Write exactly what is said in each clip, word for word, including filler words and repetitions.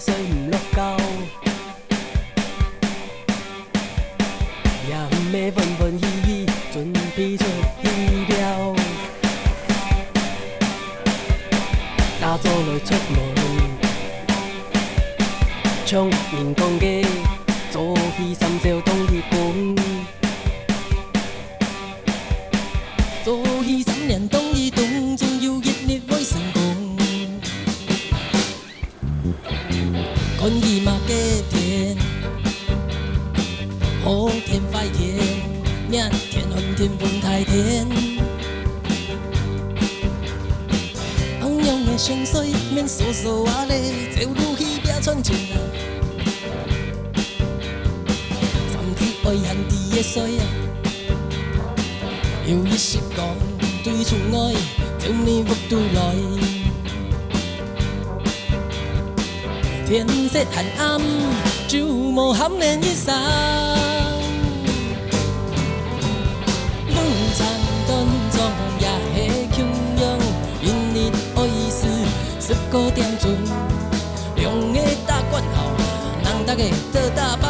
睡毋落覺，也毋係昏昏眙眙準備出去了。打早來出門，像人講个，早起三朝當起工。 早起三年當起工，總有一日會成功。管佢麼个天，好天壞天，熱天寒天風大天。恁樣个想睡，免嗦嗦啊咧，走路去壁賺錢啊。 三子愛喊弟个衰啊，有一息講對厝外，走你屋肚來。天色還暗，就無喊人一聲。路長短長也係共樣，一日愛死十個點鐘。 兩个大罐頭，人逐个都打包，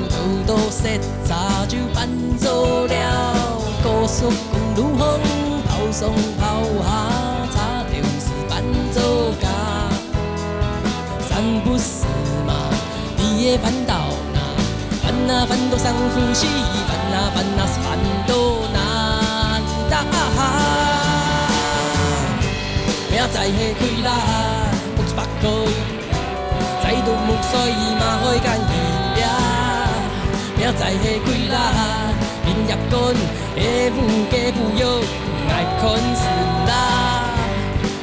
堵到塞車就搬走了。高速公路項，跑上跑下，車頭是搬走架。三不時嘛，你也翻到哪？翻啊翻到上呼吸，翻啊翻啊是翻到哪？打哈！明仔係開啦，六十八塊。 再多目水嘛會乾去呀，明仔係開啦，檳榔乾，下午个不要，𠊎看是啦。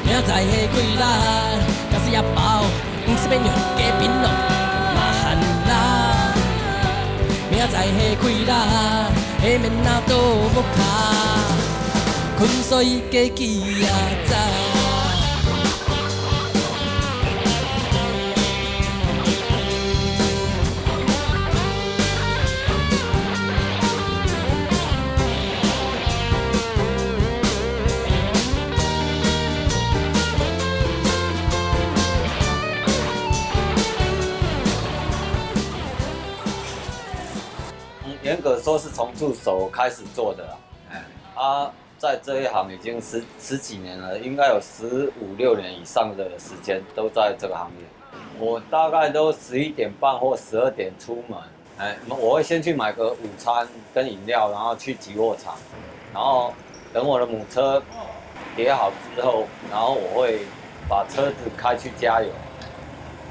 明仔係開啦，假使一包五十元个檳榔，嘛還啦。明仔係開啦，下面那都屋下，睏睡个雞仔早。 严格说是从助手开始做的啦。哎，啊，在这一行已经十，十几年了，应该有十五六年以上的时间都在这个行业。我大概都十一点半或十二点出门，哎，我会先去买个午餐跟饮料，然后去集货场，然后等我的母车叠好之后，然后我会把车子开去加油，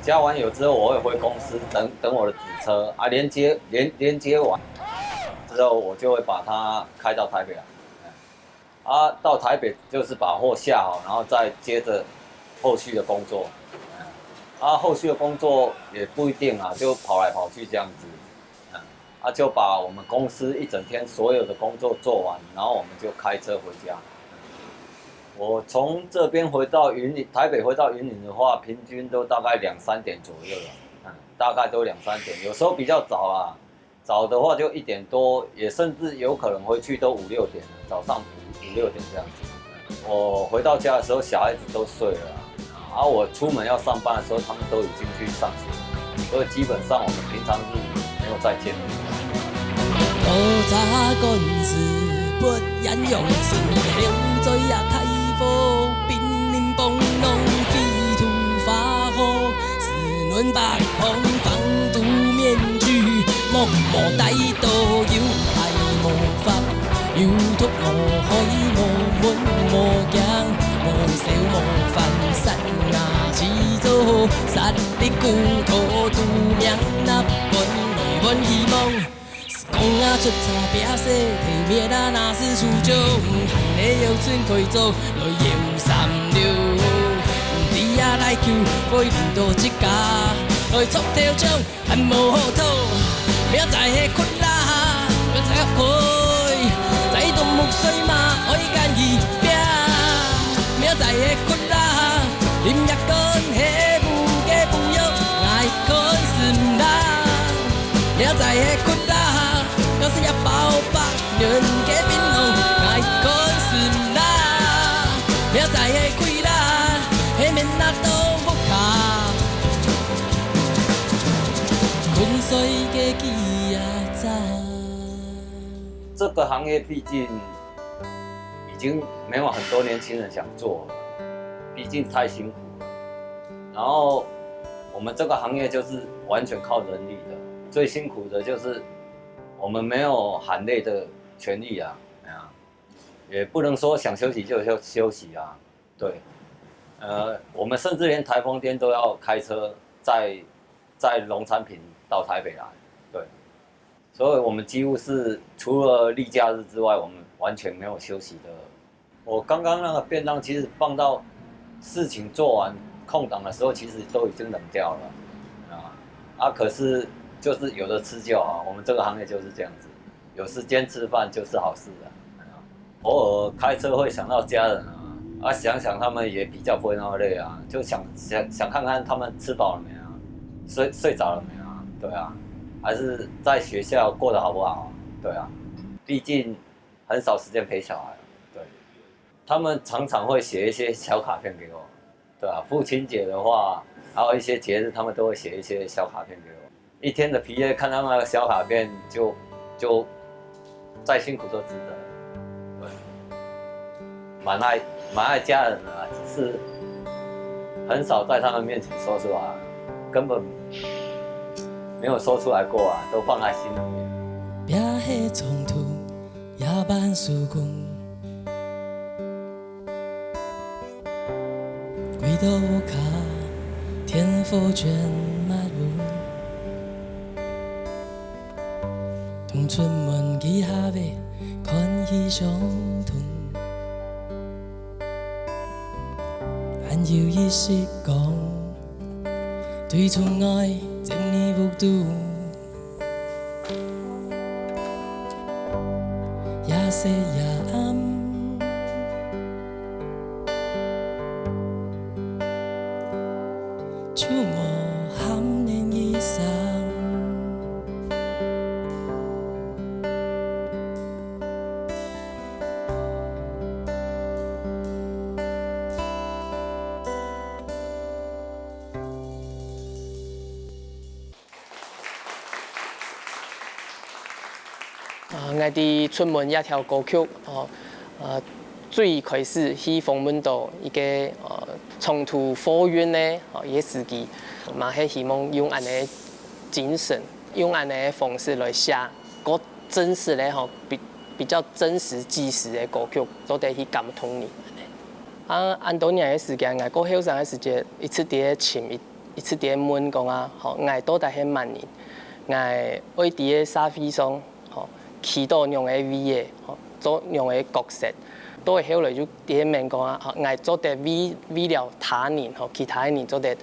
加完油之后，我会回公司等，等我的子车啊，连接，连，连接完之后，我就会把它开到台北来。啊，到台北就是把货下好，然后再接着后续的工作。啊，后续的工作也不一定啊，就跑来跑去这样子。啊，就把我们公司一整天所有的工作做完，然后我们就开车回家。我从这边回到云林，台北回到云林的话，平均都大概两三点左右了，嗯，大概都两三点，有时候比较早啊，早的话就一点多，也甚至有可能回去都五六点了，早上五，五六点这样子。我回到家的时候，小孩子都睡了啊，啊，我出门要上班的时候，他们都已经去上学了，所以基本上我们平常日没有再见面。粉碎个枝仔。这个行业毕竟已经没有很多年轻人想做了，毕竟太辛苦了。然后我们这个行业就是完全靠人力的，最辛苦的就是我们没有喊累的权利啊，哎呀，也不能说想休息就休休息啊。对，呃，我们甚至连台风天都要开车载载农产品到台北来，对，所以我们几乎是除了例假日之外，我们完全没有休息的。我刚刚那个便当，其实放到事情做完空档的时候，其实都已经冷掉了啊。啊，可是就是有的吃就好，我们这个行业就是这样子，有时间吃饭就是好事啊。啊，偶尔开车会想到家人啊，啊，想想他们也比较不会那么累啊，就想想想看看他们吃饱了没啊，睡睡着了没啊，对啊，还是在学校过得好不好啊，对啊，毕竟很少时间陪小孩啊，对，他们常常会写一些小卡片给我，对啊，父亲节的话，还有一些节日，他们都会写一些小卡片给我。一天的疲累，看到那个小卡片就就再辛苦都值得。对，蛮爱蛮爱家人的啦，只是很少在他们面前说出来，根本没有说出来过啊，都放在心里面。 啊，𠊎知《出門》這條歌曲，哦，呃，最開始去訪問到一個，呃，長途貨運个，哦，一個司機，嘛係希望用恁樣个精神，用恁樣个方式來寫，較真實个吼，比比較真實、即時个歌曲，做得去感動人。啊，恁多年个時間，𠊎較後生个時節，一直在尋，一一直在問講啊，吼，𠊎到底係麼人？𠊎愛在這社會上，吼，企到仰般个位置，吼，做仰般个角色？到後來就在問講啊，吼，𠊎做得為為了他人，吼，其他个人做得，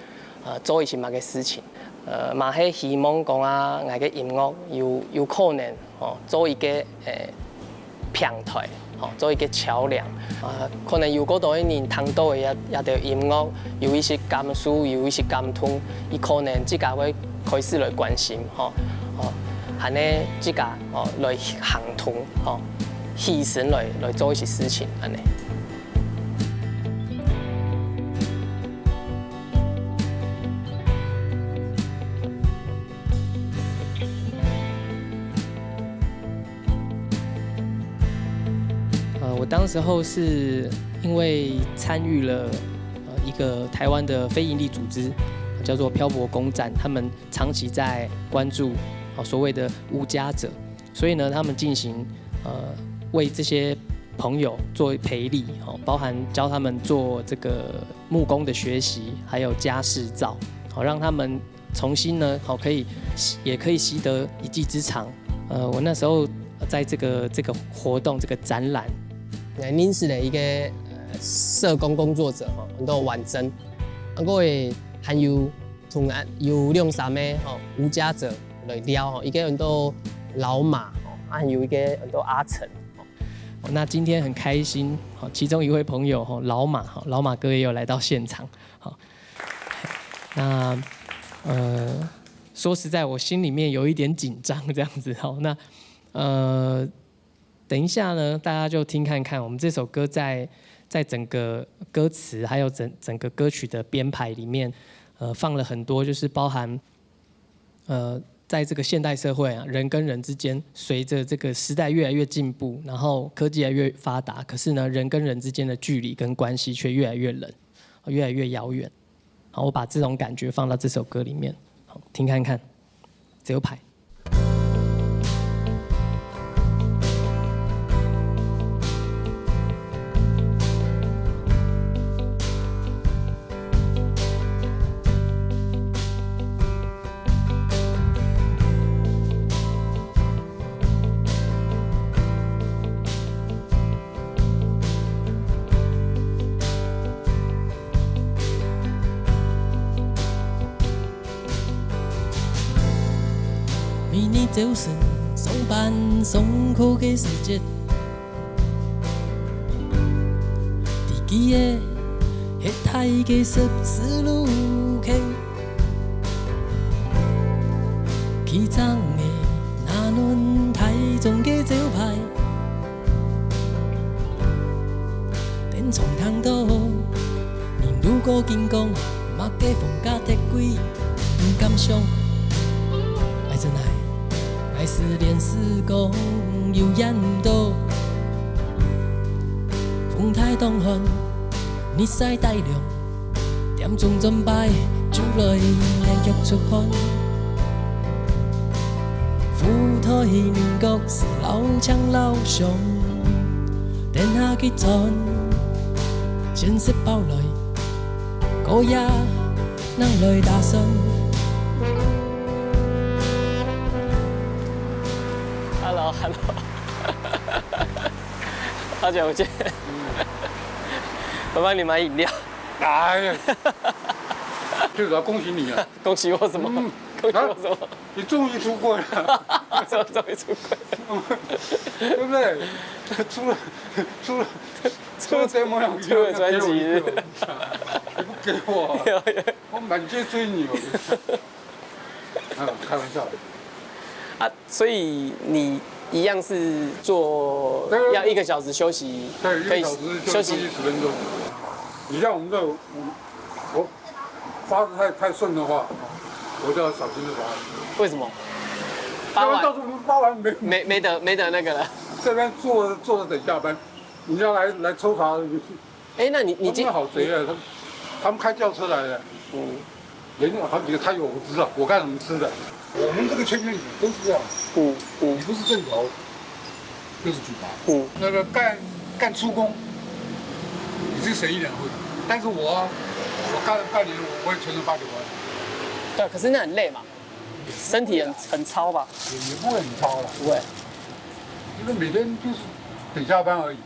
呃，做一些麼个事情？呃，嘛係希望講啊，𠊎个音樂有有可能，吼，做一個，呃， 平台，吼，做一個橋樑。啊，可能有較多个人聽到个這這條音樂，有一些感受，有一些感動，佢可能自家會開始來關心，吼，哦，恁樣自家，哦，來行動，吼，犧牲來來做一些事情，恁樣。 呃，我当时候是因为参与了，呃，一个台湾的非营利组织，叫做漂泊公展，他们长期在关注，哦，所谓的无家者，所以呢，他们进行，呃，为这些朋友做培力，哦，包含教他们做这个木工的学习，还有家事照，好，让他们重新呢，好，可以习也可以习得一技之长。呃，我那时候在这个这个活动这个展览，认识了一个呃社工工作者吼，安到婉珍，啊，佢个還有同啊有兩三个吼無家者來聊吼，一个安到老馬吼，啊，還有一个安到阿成吼。哦，那今天很开心，好，其中一位朋友吼，老马哈，老马哥也有来到现场，好，那呃，说实在，我心里面有一点紧张这样子，好，那呃，等一下呢，大家就听看看，我们这首歌在在整个歌词还有整整个歌曲的编排里面，呃，放了很多，就是包含呃在这个现代社会啊，人跟人之间，随着这个时代越来越进步，然后科技越来越发达，可是呢，人跟人之间的距离跟关系却越来越冷，越来越遥远。好，我把这种感觉放到这首歌里面，好，听看看，这有拍。每日朝晨上班上課个時節，在佢个歇台个十字路口，佢正个那輪大眾个招牌。 電窗聽到，人路過緊講，麼个房價忒貴，毋敢想。愛怎奈，愛是連時光又延毋到。風大當寒，日曬大涼， 點鐘轉擺，就來連續出汗。舞台面角是老強老相，等下去轉，現實包來，過夜，人來打算。Hello，Hello，好久不见，麻烦你买饮料。 哎呀，最主要恭喜你啊！恭喜我什么？嗯，恭喜我什么？啊，你终于出柜了。怎么终于出柜？对不对？出了，出了，出了这模样，出了专辑。你不给我，有，有。我满街追你，我跟你讲。啊，开玩笑的。啊，所以你一样是做，对，对，要一个小时休息，对，一个小时可以休息。休息十分钟。你像我们这，我，我发的太，太顺的话，我就要小心地发。为什么？发完，要不然到时候我们发完没，没，没得，没得那个了。这边坐着，坐着等下班，你要来，来抽查的，哎，那你，你今，他们好贼啊！他们，他们开轿车来的。嗯。 人家好几个，他有，我不知道，我干什么吃的？我们这个圈圈里都是这样，嗯，嗯。你不是正头，就是举报。嗯。那个干，干粗工，你是省一点会，但是我，我干了半年，我，我也存了八九万。对，可是那很累嘛，身体很，很操吧？也，也不会很操了，不会。因为每天就是等下班而已，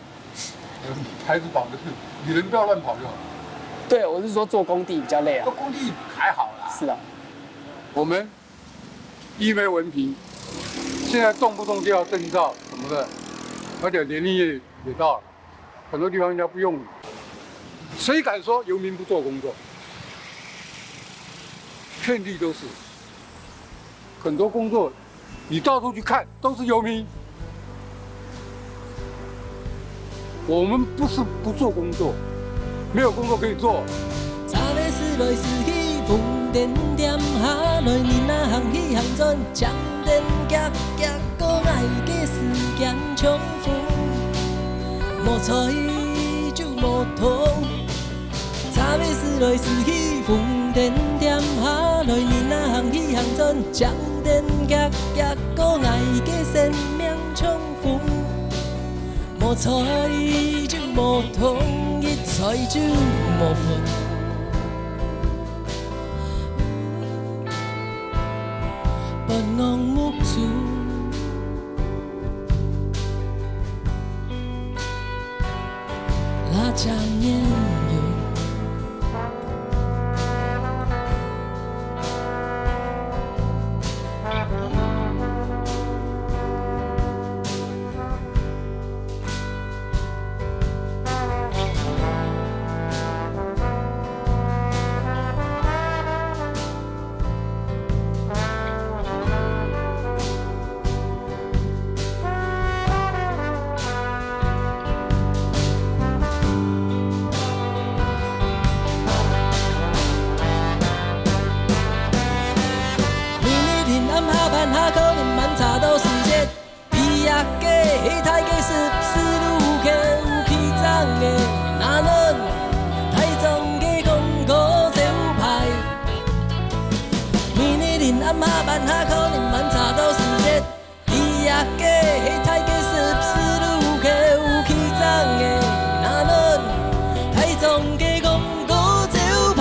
还是保个，你人不要乱跑就好。对，我是说做工地比较累啊。做工地还好啦。是啊。我们一没文凭，现在动不动就要证照什么的，而且年龄也，也到了，很多地方人家不用你。谁敢说游民不做工作？遍地都是，很多工作 你到处去看，都是游民。我们不是不做工作，没有工作可以做。車尾駛來駛去，風電點下來，人啊行去行轉，將電遽遽，過愛个時間重複，無彩就無痛。 車尾駛來駛去，風電點下來，人啊行去行轉，將電遽遽，過愛个生命重複，無彩就無痛，一彩就無份。不戇目珠。 拉长年幼。慢慢下可能慢車到時節，伊也个係大个十字路口有起站个，那能大眾个廣告招牌，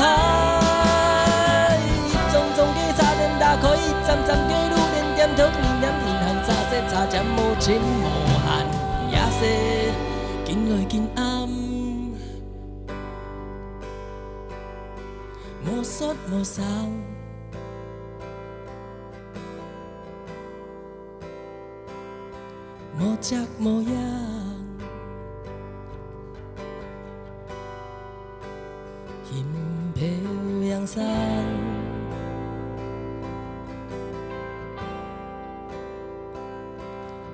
一樁樁个車燈打開，一站站个路燈點頭，一念銀行車色車站無盡無限，夜色緊來緊暗，無說無笑。 無跡無影，雲飄洋山，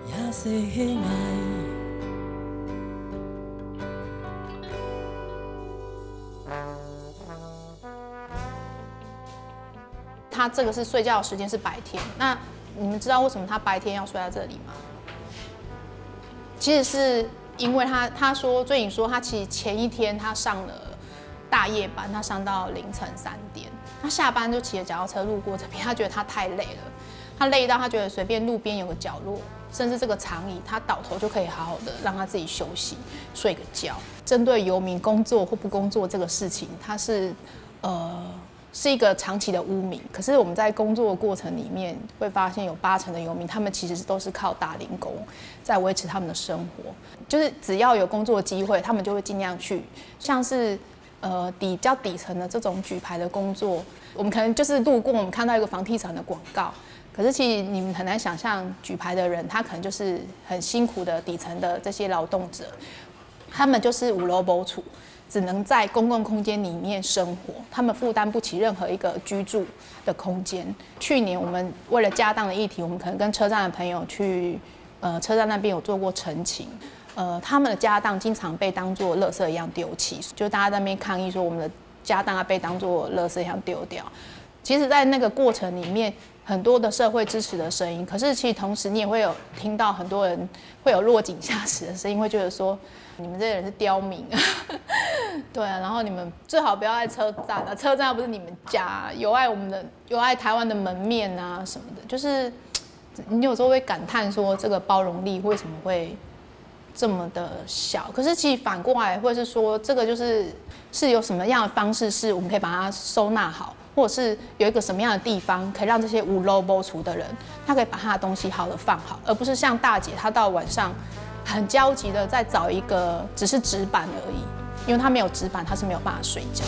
夜色係𠊎。 他这个是睡觉的时间是白天，那你们知道为什么他白天要睡在这里吗？其实是因为他，他说，追影说他其实前一天他上了大夜班，他上到凌晨三点，他下班就骑着脚踏车路过这边，他觉得他太累了，他累到他觉得随便路边有个角落，甚至这个长椅，他倒头就可以好好的让他自己休息，睡个觉。针对游民工作或不工作这个事情，他是呃是一个长期的污名。可是我们在工作的过程里面，会发现有八成的游民，他们其实都是靠打零工在维持他们的生活。就是只要有工作机会，他们就会尽量去。像是呃比较底层的这种举牌的工作，我们可能就是路过，我们看到一个房地产的广告，可是其实你们很难想象，举牌的人他可能就是很辛苦的底层的这些劳动者，他们就是有路无厝，只能在公共空间里面生活，他们负担不起任何一个居住的空间。去年我们为了家当的议题，我们可能跟车站的朋友去，呃，车站那边有做过陈情。呃，他们的家当经常被当作垃圾一样丢弃，就大家在那边抗议说我们的家当要被当作垃圾一样丢掉。其实，在那个过程里面，很多的社会支持的声音，可是其实同时你也会有听到很多人会有落井下石的声音，会觉得说你们这些人是刁民，对啊，然后你们最好不要在车站啊，车站又不是你们家，有碍我们的，有碍台湾的门面啊什么的，就是你有时候会感叹说这个包容力为什么会这么的小。可是其实反过来，或者是说这个就是是有什么样的方式是我们可以把它收纳好，或者是有一个什么样的地方可以让这些无路无厝的人，他可以把他的东西好好的放好，而不是像大姐她到晚上很焦急的在找一个只是纸板而已，因为她没有纸板，她是没有办法睡觉。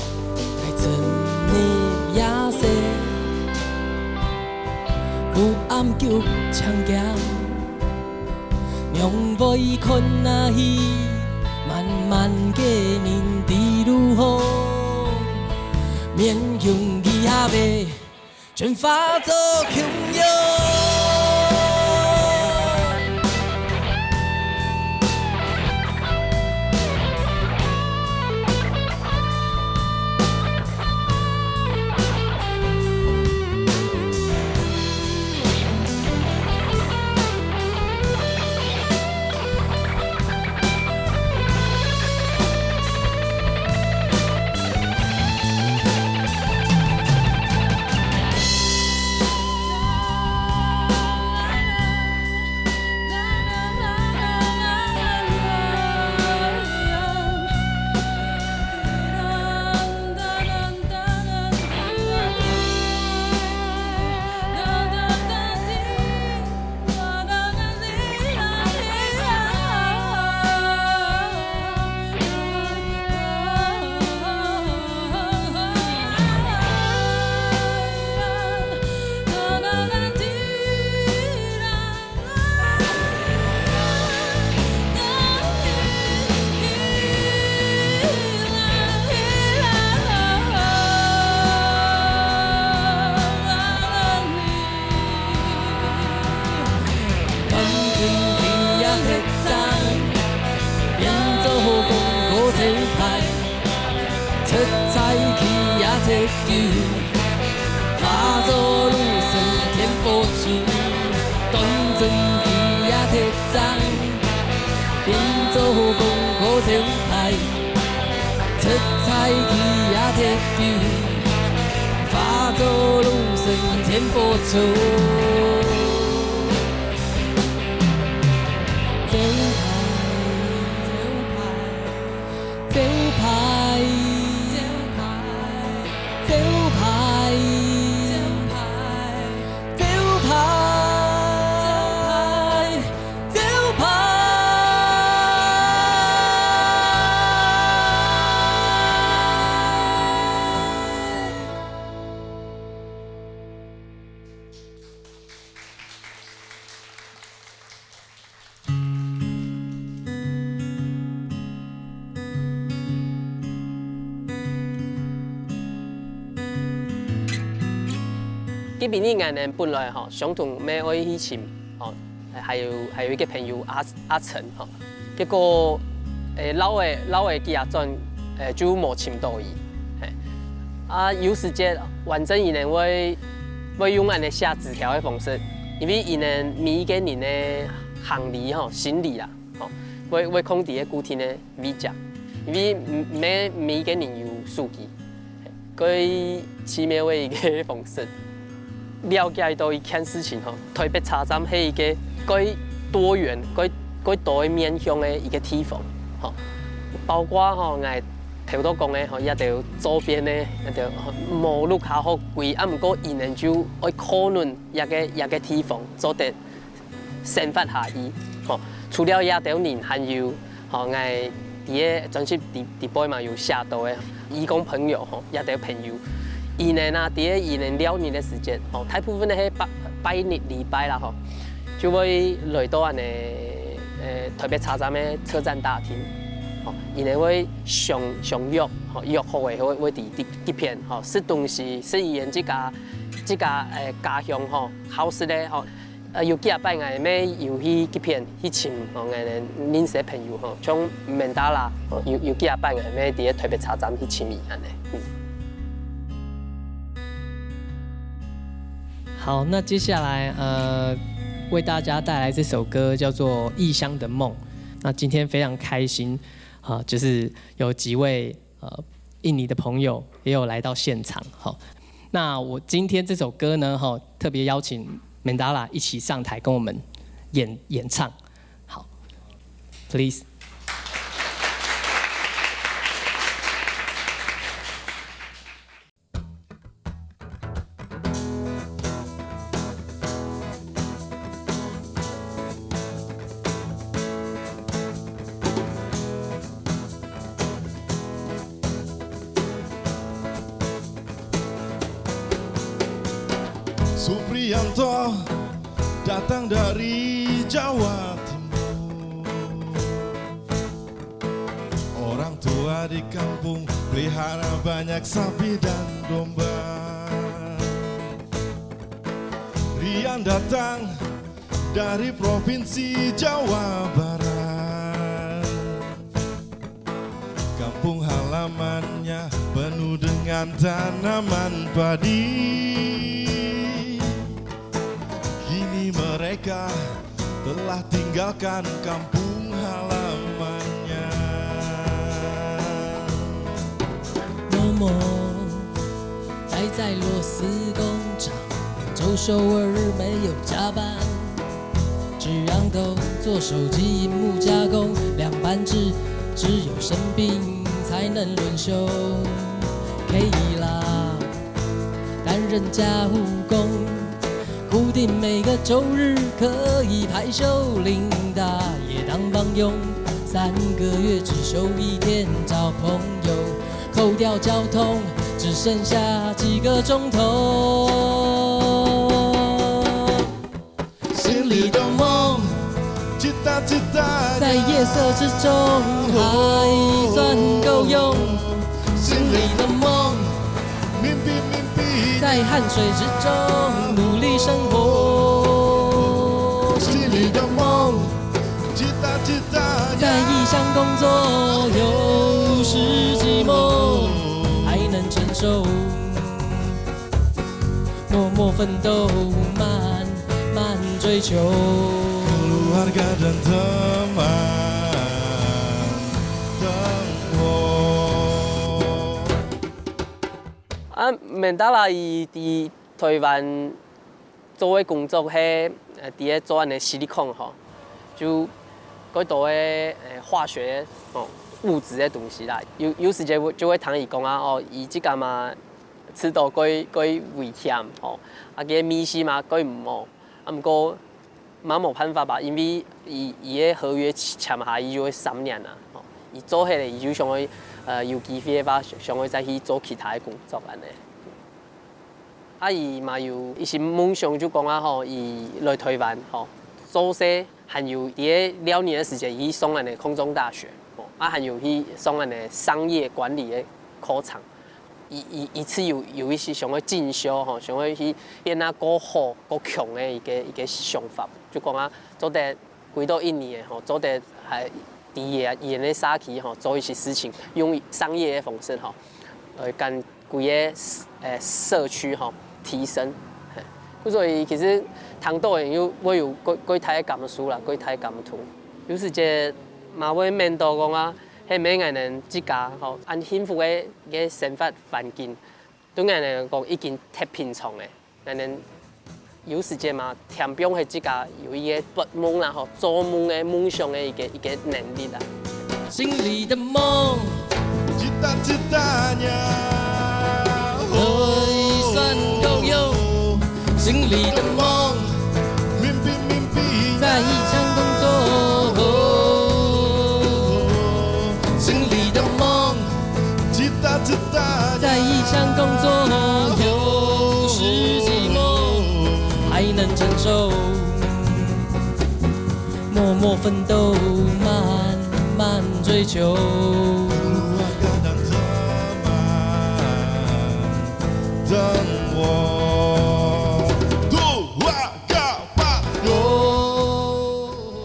前付出。招牌，招牌，招牌，招牌，招牌，招牌，招牌。 招牌。今晡日𠊎等本來吼，相同乜愛去尋吼， 還有，還有一個朋友阿，阿成吼。結果，欸，尞仔，尞仔幾下轉，欸，就無尋著佢。係。啊，有時節，反正佢等會，會用恁仔寫紙條个方式，因為佢等每一個人个行李吼，行李啦，吼，會，會囥在个固定个位置，因為每，每一個人有手機。 蓋奇妙个一個方式。了解到一件事情吼，臺北車站係一個蓋多元、蓋，蓋多个面向个一個地方吼，包括吼，𠊎頭到講个吼，這兜周邊个，這兜無路較好歸，啊，毋過佢等就愛靠攏這個，這個地方做得 生活下去。吼，除了這兜人，還有，吼，𠊎在个專輯裡，裡背嘛有寫到个義工朋友，吼，這兜朋友，佢等啊，在个佢等尞日个時節，吼，大部分个係拜，拜日禮拜啦，吼，就會來到恁仔，呃，臺北車站个車站大廳，吼，佢等會相，相約，吼，約好个會，會在這，這片，吼，食東西，食佢等自家，自家，呃，家鄉，吼，好食个，吼， 呃，有幾下擺𠊎乜有去該片去尋，吼，𠊎等認識个朋友，吼，像Mandala，吼，有，有幾下擺𠊎乜在該臺北車站去尋佢恁仔。嗯。好，那接下來，呃，為大家帶來這首歌叫做《異鄉的夢》。那今天非常開心，啊，就是有幾位，呃，印尼的朋友也有來到現場，好。那我今天這首歌呢，哈，特別邀請Mandala一起上台跟我們演，演唱。好，please。 Supriyanto datang dari Jawa Timur. Orang tua di kampung pelihara banyak sapi dan domba. Rian datang dari provinsi Jawa Barat. Kampung halamannya penuh dengan tanaman padi. Kini mereka telah tinggalkan kampung halamannya. 默默待在螺丝工厂，周休二日没有加班，只让豆做手机荧幕加工，两班制，只有生病才能轮休。可以啦，担任家务工，固定每个周日可以排休，领大也当帮佣，三个月只休一天，找朋友，扣掉交通，只剩下几个钟头。心里的梦，在夜色之中还算够用。心里的梦，在汗水之中努力生活。心里的梦，在异乡工作有时寂寞，还能承受。默默奋斗，慢慢追求。Keluarga dan teman, teman. 啊，Mandala佢，佢台灣做个工作係，呃，在該做恁樣silicone吼，就蓋多个，呃，化學吼，物質个東西啦。有，有時節會，就會聽佢講啊，哦，佢這个嘛，試著蓋，蓋危險吼，啊，佢个味緒嘛，蓋毋好。啊，毋過嘛無辦法吧，因為佢，佢个合約簽下，佢就會三年啊，吼，佢做忒了，佢就想愛，呃，有機會个話，想愛再去做其他个工作恁樣。 啊，佢嘛有一息夢想，就講啊吼，佢來台灣吼，做事還有在該尞日个時節，佢去上恁樣空中大學吼，啊，還有去上恁樣商業管理个課程。佢，佢，佢自有，有一息想愛進修吼，想愛去變啊較好、較強个一个，一个想法，就講啊，做得 歸到印尼个吼，做得還在佢个社區吼，做一息事情，用商業个方式吼，呃，將歸个，呃，社區吼提升。嘿，所以其實聽著个又會有蓋，蓋大个感受啦，蓋大个感動。有時節嘛會愐著講啊，係毋係𠊎等自家吼，恁幸福个，个生活環境，對𠊎等來講已經忒平常了。 𠊎等有時節嘛，添放係自家有一个發夢啦吼，做夢个夢想个一个，一个能力啦。心里的梦， cita-citanya. 可以算够用，心里的梦， mimpi-mimpi 在异乡工作。心里的梦， cita-cita 在异乡工作，有时寂寞还能承受，默默奋斗，慢慢追求。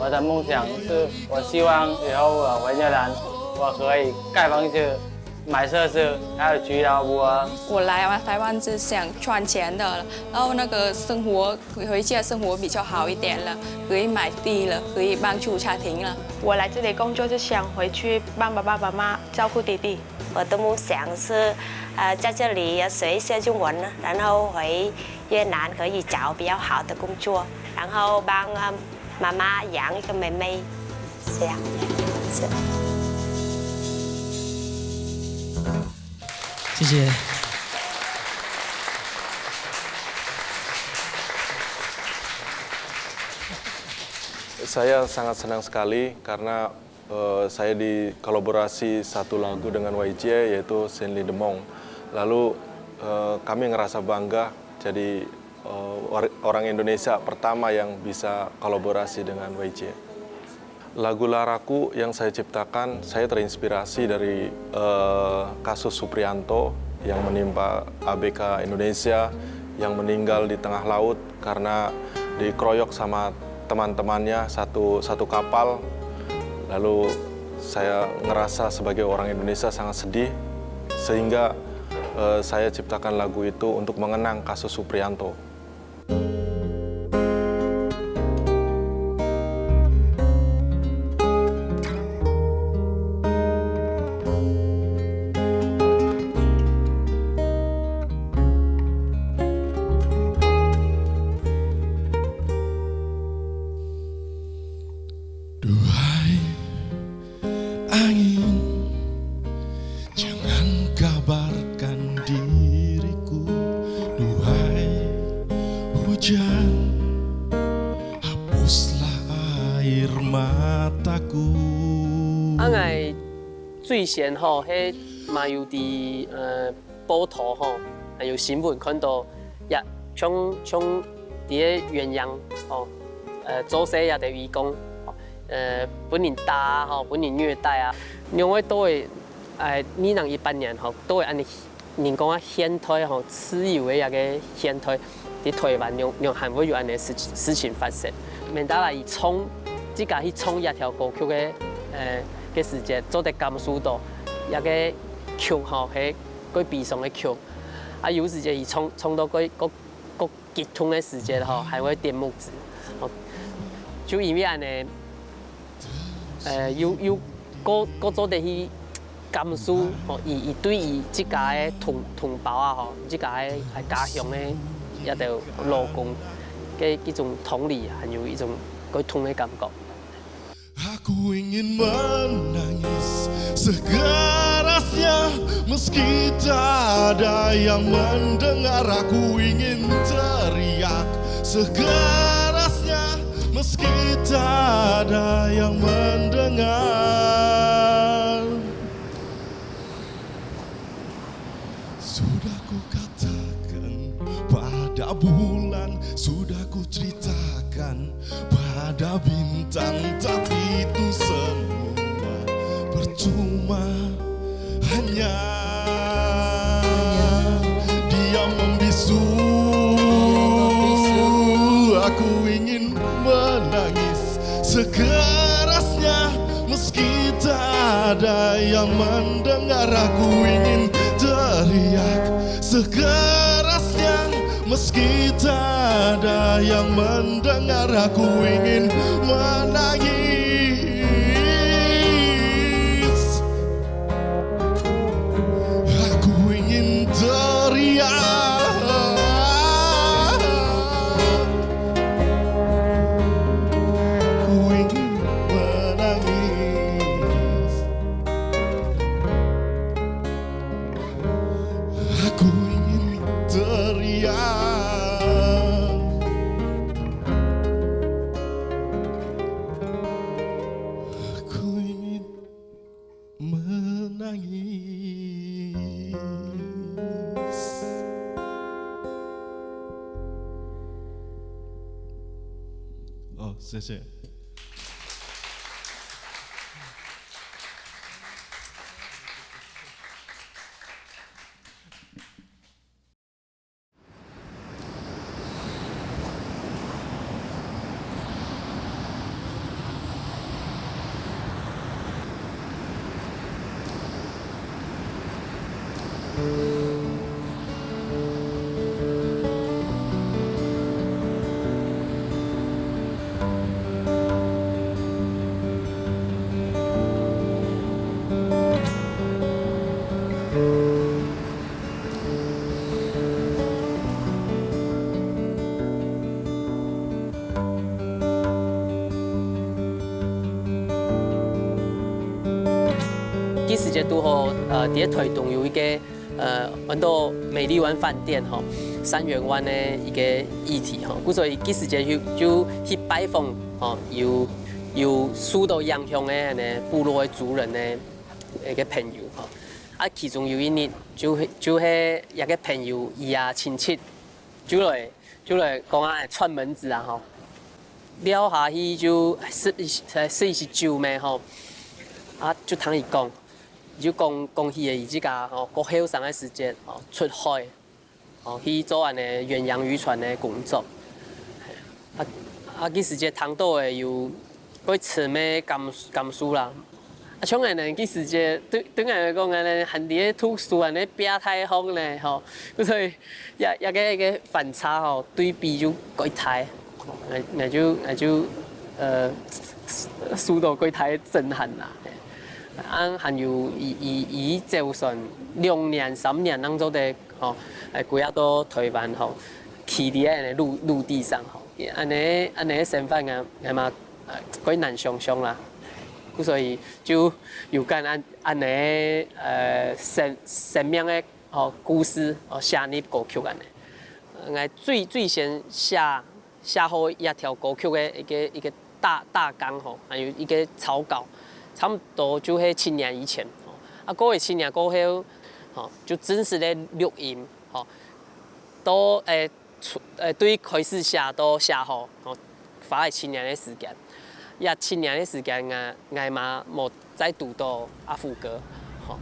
我的梦想是，我希望以后我回越南，我可以盖房子、买车子，还有娶老婆。我来台湾是想赚钱的，然后那个生活，回家生活比较好一点了，可以买地了，可以帮助家庭了。我来这里工作是想回去帮爸爸妈妈照顾弟弟。我的梦想是，呃，在这里要学一些中文，然后回越南可以找比较好的工作，然后帮，呃，妈妈养一个妹妹，这样。是。谢谢。 Saya sangat senang sekali karena, eh, saya dikolaborasi satu lagu dengan Y J, yaitu Sing Lee Dee Mong. Lalu, eh, kami ngerasa bangga jadi, eh, or-, orang Indonesia pertama yang bisa kolaborasi dengan Y J. Lagu Laraku yang saya ciptakan, saya terinspirasi dari, eh, kasus Suprianto yang menimpa A B K Indonesia yang meninggal di tengah laut karena dikeroyok sama teman-temannya satu, satu kapal. Lalu saya ngerasa sebagai orang Indonesia sangat sedih, sehingga, eh, saya ciptakan lagu itu untuk mengenang kasus Suprianto. 啊，𠊎最先吼，係嘛有在，呃，報導吼，還有新聞看到，也像，像在該遠洋吼，呃，做事也得義工，呃，分人打啊吼，分人虐待啊，仰會到會，哎，二零一八年吼，到會恁樣 人講啊，現代吼，自由个一個現代，在台灣仰，仰還會有恁樣事，事情發生。Mandala佢唱，自家去唱這條歌曲个，呃，个時節，做得感受到，這個曲吼，係蓋悲傷个曲。啊，有時節佢唱，唱到蓋，蓋，蓋激動个時節吼，還會點目汁。吼，就因為恁樣， 呃，又，又過，過做得去感受，吼，佢，佢對佢自家个同，同胞啊，吼，自家个，个家鄉个這兜老公个一種同理，還有一種溝通个感覺。Aku ingin menangis sekerasnya, meski tak ada yang mendengar. Aku ingin teriak sekerasnya, meski tak ada yang mendengar. Sudah ku katakan pada bulan, sudah ku ceritakan pada bintang, tapi itu semua percuma. Hanya dia membisu. Aku ingin menangis sekerasnya, meski tak ada yang mendengar. Aku ingin teriak sekerasnya, meski tak ada yang mendengar. Aku ingin menangis. Aku ingin teriak. Aku ingin menangis. Aku ingin teriak. Aku ingin menangis. 哦，谢谢。該時節堵好，呃，在臺東有一個，呃，安到美麗灣飯店吼，三元灣个一個議題吼，故所以該時節就，就去拜訪吼，有，有受到影響个恁呢部落个族人个一個朋友吼。 啊，其中有一日，就係，就係這個朋友佢个親戚，就來，就來講啊，串門子啊吼，尞下去就食一，食一息酒咩吼，啊，就聽佢講，佢就講，講起佢自家吼，較後生个時節吼，出海， 哦，去做恁呢遠洋漁船个工作。啊，啊，該時節聽到个有蓋深个感，感受啦。啊，像恁呢，該時節對，對𠊎來講，恁呢還在讀書，恁呢拚大學呢，吼，所以也，也个，个反差吼，對比就蓋大。𠊎，𠊎就，𠊎就，呃，受到蓋大个震撼啦。啊，還有佢，佢，佢走船兩年、三年當中个 吼，欸，歸下到臺灣吼，企在恁呢陸，陸地上吼，恁呢，恁呢个生活啊，𠊎嘛，呃，蓋難想像啦。故所以就有將恁，恁呢，呃，生，生命个，吼，故事，吼，寫入歌曲恁呢。呃，𠊎最，最先寫 寫好這條歌曲个一個，一個大，大綱吼，還有一個草稿，差不多就係七年以前吼。啊，過了七年過後，吼，就正式个錄音吼，到，欸，出，欸，對開始寫到寫好吼，花了七年个時間。這七年个時間，𠊎，𠊎嘛無 再堵到阿福哥。吼。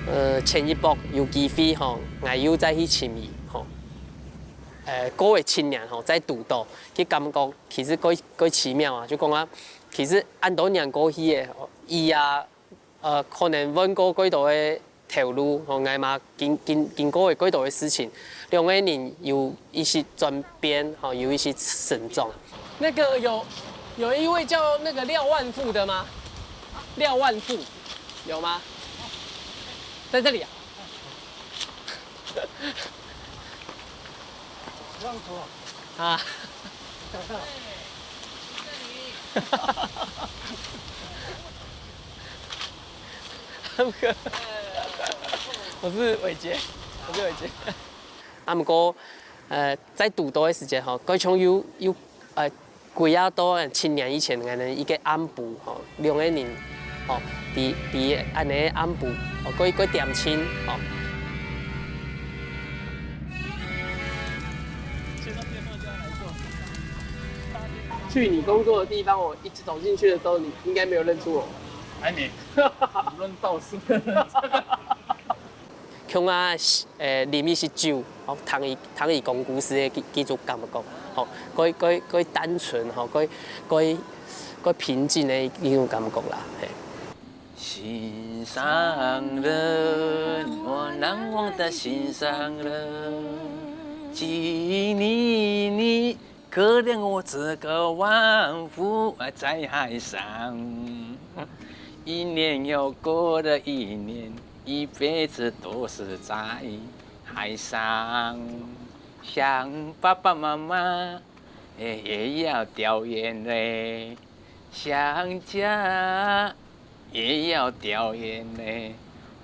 呃，前一駁有機會吼，𠊎又再去尋佢吼，呃，過了七年吼，再堵到，佢感覺其實蓋蓋奇妙啊，就講啊，其實恁多年過去了，佢啊，呃，可能換過蓋多个頭路，吼，𠊎嘛經經經過了蓋多个事情，兩個人有一些轉變，吼，有一些成長。那個有有一位叫那個廖萬富的嗎？廖萬富有嗎？在這裡啊。讓座。啊。我是偉傑，我是偉傑。啊，毋過，呃，在堵到个時節吼，蓋像又又呃，歸啊到七年以前，𠊎等一個暗晡吼，兩個人吼，在在恁呢暗晡吼，蓋蓋恬靜吼。去你工作的地方，我一直走進去的時候，你應該沒有認出我。還沒。亂道士。 像啊，呃，啉一息酒，吼，聽佢聽佢講故事个該該種感覺，吼，蓋蓋蓋單純，吼，蓋蓋蓋平靜个一種感覺啦，嘿。先生人，我難忘的先生人，紀念你，可憐我這個渔夫在海上，一年又過了一年， 一輩子都是在海上，想爸爸媽媽，也也要掉眼淚，想家，也要掉眼淚。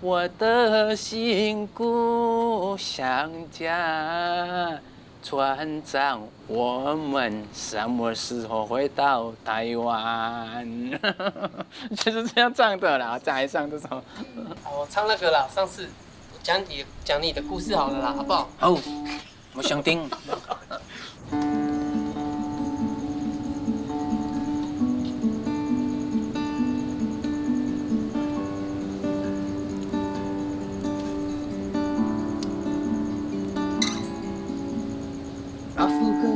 我的心故鄉家，船長，我們什麼時候回到台灣？就是這樣唱的啦，在海上這首。我唱那個啦，上次講你講你的故事好了啦，好不好？好，我想聽。阿福哥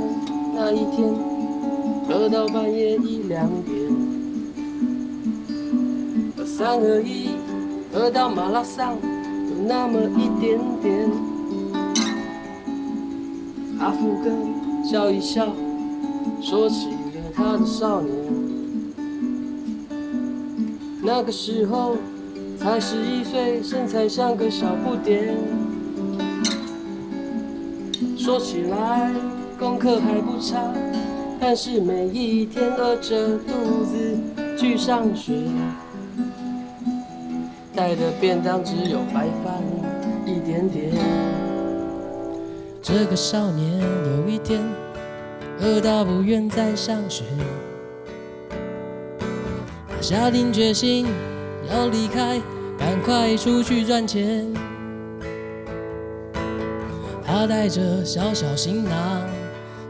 那一天，喝到半夜一兩點，三合一喝到馬拉松，有那麼一點點。阿福哥笑一笑，說起了他的少年。那個時候才十一歲，身材像個小不點。說起來功課還不差，但是每一天餓著肚子去上學，帶的便當只有白飯一點點。這個少年有一天餓到不願再上學， 他下定決心要離開，趕快出去賺錢。他帶著小小行囊，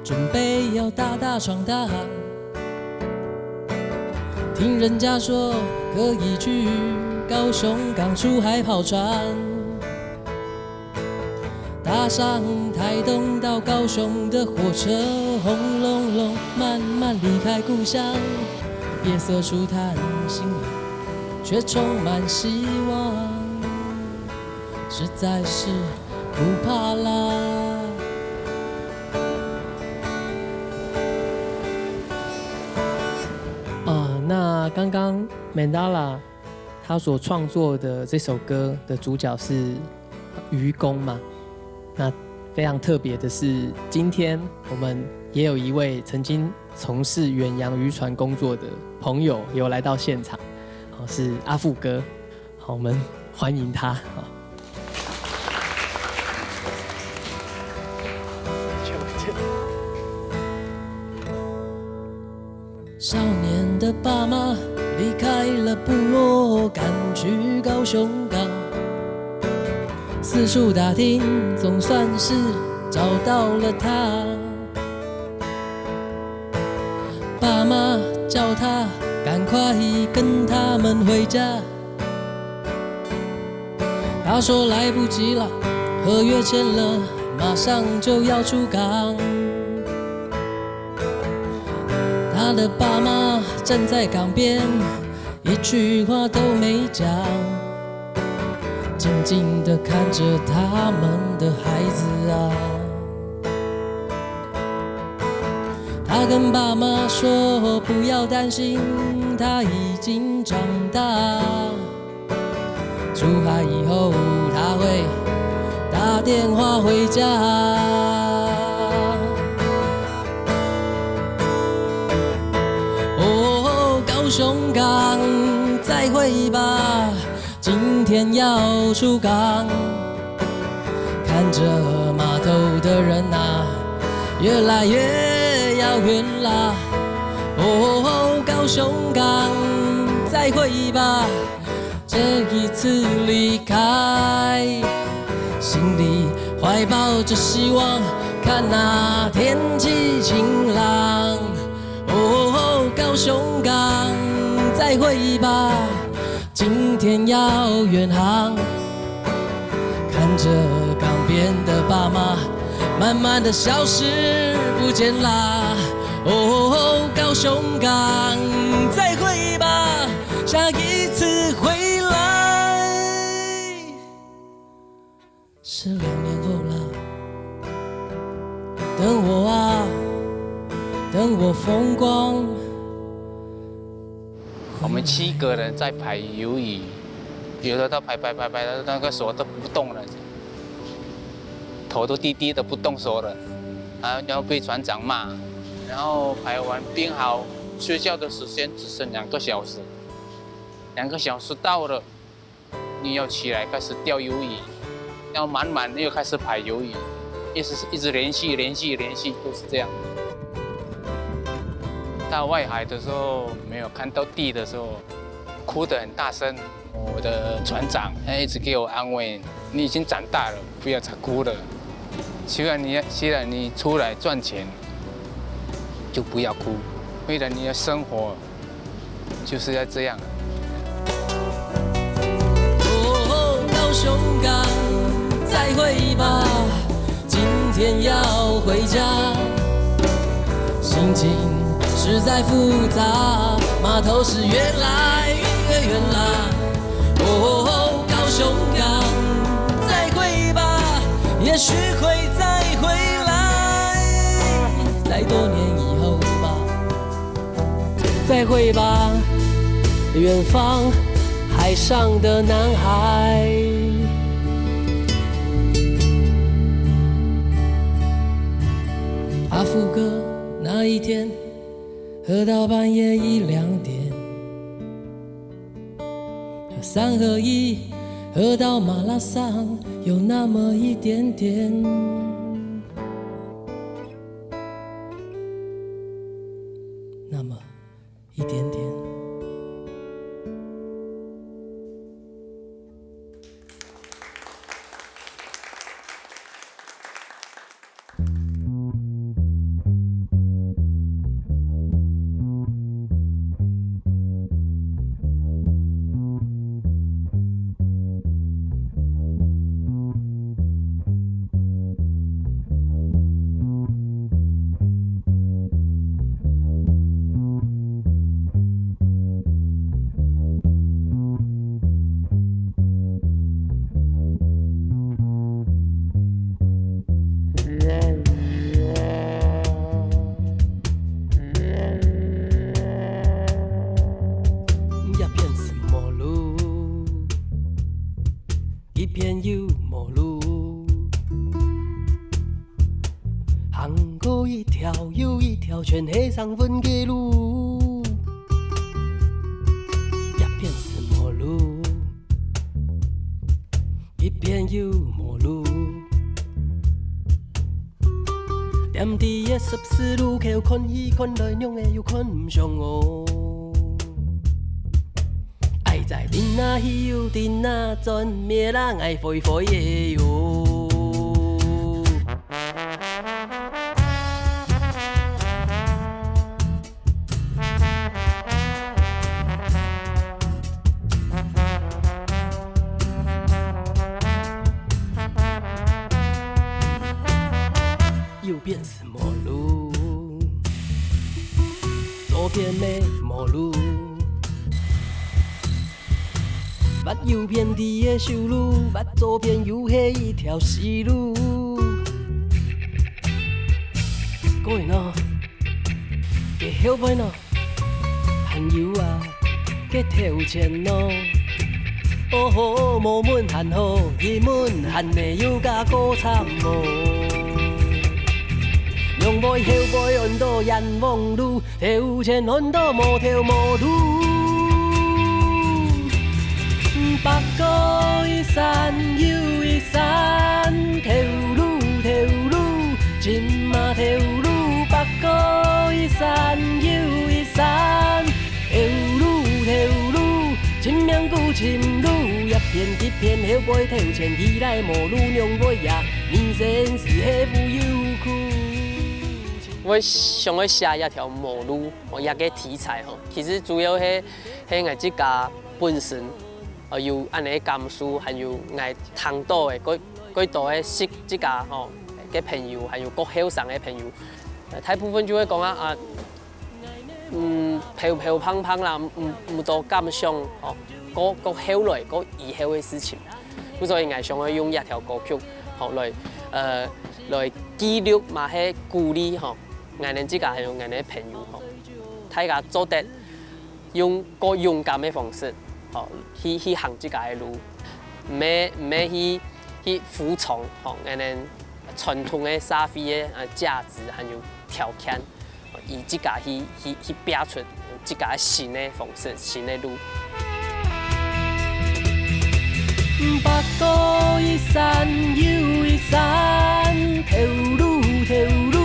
準備要大大闖蕩。聽人家說可以去高雄港出海跑船。 搭上台東到高雄的火車，轟隆隆慢慢離開故鄉，夜色初探，心裡卻充滿希望，實在是不怕啦。啊，那剛剛 Mandala 他所創作的這首歌的主角是漁工嘛。那非常特別的是，今天我們也有一位曾經從事遠洋漁船工作的朋友有來到現場，哦，是阿富哥。好，我們歡迎他。好。 少年的爸媽離開了部落，趕去高雄港，四處打聽，總算是找到了他。爸媽叫他趕快跟他們回家，他说来不及了，合约签了，马上就要出港。他的爸妈站在港边，一句话都没讲，静静地看着他们的孩子啊。他跟爸妈说，不要担心，他已经长大。出海以后，他会打电话回家。哦，高雄港，再会吧，今天要出港。看着码头的人啊，越来越遥远啦。哦，高雄港，再会吧，这一次离开，心里怀抱着希望，看那天气晴朗。哦，高雄港，再会吧，今天要远航。看着港边的爸妈，慢慢地消失不见啦。哦，高雄港，再会吧，下一次回来。是两年后啦，等我啊，等我风光。我们七个人在排游鱼，有的都排排排排到那个手都不动了，头都低低的不动手了，啊，然后被船长骂，然后排完冰好，睡觉的时间只剩两个小时，两个小时到了，你要起来开始钓游鱼，要满满又开始排游鱼，一直一直连续连续连续都是这样。到外海的时候没有看到地的时候，哭得很大声。我的船长他一直给我安慰：“你已经长大了，不要再哭了。虽然你虽然你出来赚钱，就不要哭，为了你的生活，就是要这样。”哦，高雄港，再会吧，今天要回家，心情实在复杂，码头是越来越远啦。哦，高雄港，再会吧，也许会再回来，在多年以后吧。再会吧，远方海上的男孩。阿福哥那一天喝到半夜一两点，三合一喝到马拉桑有那么一点点。那么一点点。一片是无路，一片又无路，行过一条又一条，全系生份个路。一片是无路，一片又无路。踮在个十字路口，看去看来，仰会又看毋上哦。爱在顶那去又顶那转，咩啦，爱灰灰个哟。片是無路，左片乜無路。 挖右片地个修路，挖左片又係一條死路。過癮哦，該後背呢？還有啊，該頭前呢？哦吼，無問還好，一問還會有加過慘哦。兩背後背安到冤枉路， 頭前安到無頭無路。北過一山又一山，頭路頭路，尋啊頭路，北過一山又一山，頭路頭路，尋命又尋路，一片一片後背頭前起來無路，兩背呀，人生是係無有苦。 𠊎想愛寫一條無路，哦，一個題材吼。其實主要係，係𠊎自家本身，呃，有恁樣个感受，還有𠊎聽到个，過，過多个識自家吼，个朋友，還有較後生个朋友，呃，大部分就會講啊，啊，嗯，飄飄泊泊啦，毋，毋多感想吼，過，過後來，過以後个事情。 故所以𠊎想愛用這條歌曲，吼，來，呃，來記錄嘛係鼓勵吼，𠊎等自家還有𠊎等个朋友吼，大家做得用較勇敢个方式，吼，去，去行自家个路，毋係，毋係去，去服從吼，𠊎等傳統个社會个，呃，價值還有條件。 以自家去，去，去拼出自家新个方式、新个路。北過一山又一山，頭路頭路，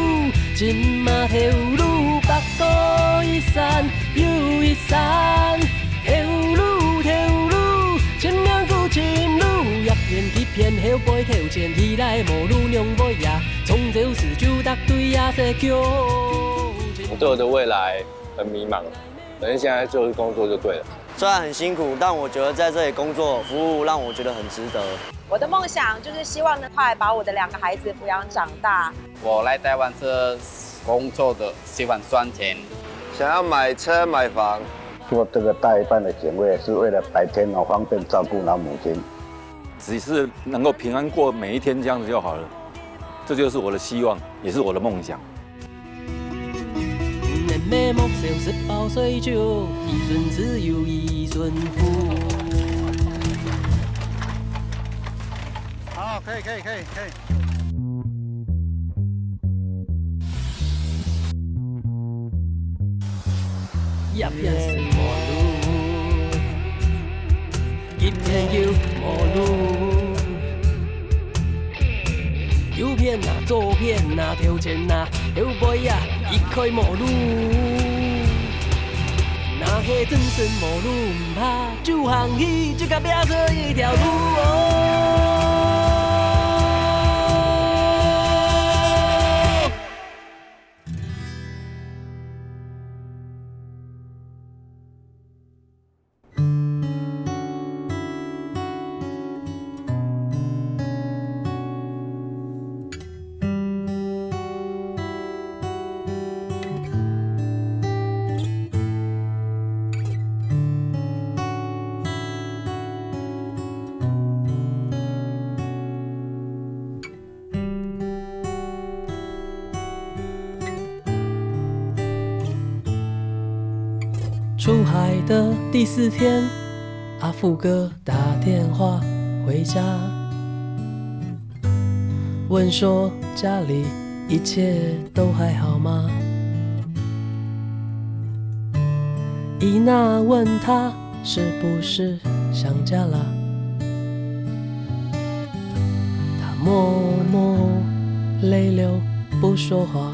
尋啊頭路，北過一山又一山，頭路頭路，尋命又尋路，一片一片後背頭前起來無路，兩背呀， 從早時就逐對夜色叫。我對我的未來很迷茫，反正現在就是工作就對了。雖然很辛苦，但我覺得在這裡工作服務讓我覺得很值得。我的夢想就是希望能快把我的兩個孩子撫養長大。我來台灣是工作的，喜歡賺錢。想要買車買房。做這個大夜班的警衛，是為了白天哦方便照顧老母親。 只是能夠平安過每一天，這樣子就好了。這就是我的希望，也是我的夢想。 好，可以，可以，可以，可以。 一片是無路，一片又無路。右片啊，左片啊，頭前啊，後背啊，一概無路。若係真心無路毋怕，就行去，自家拼出一條路哦。出海的第四天，阿福哥打電話回家，問說家裡一切都還好嗎？伊娜問他是不是想家了？他默默淚流不說話。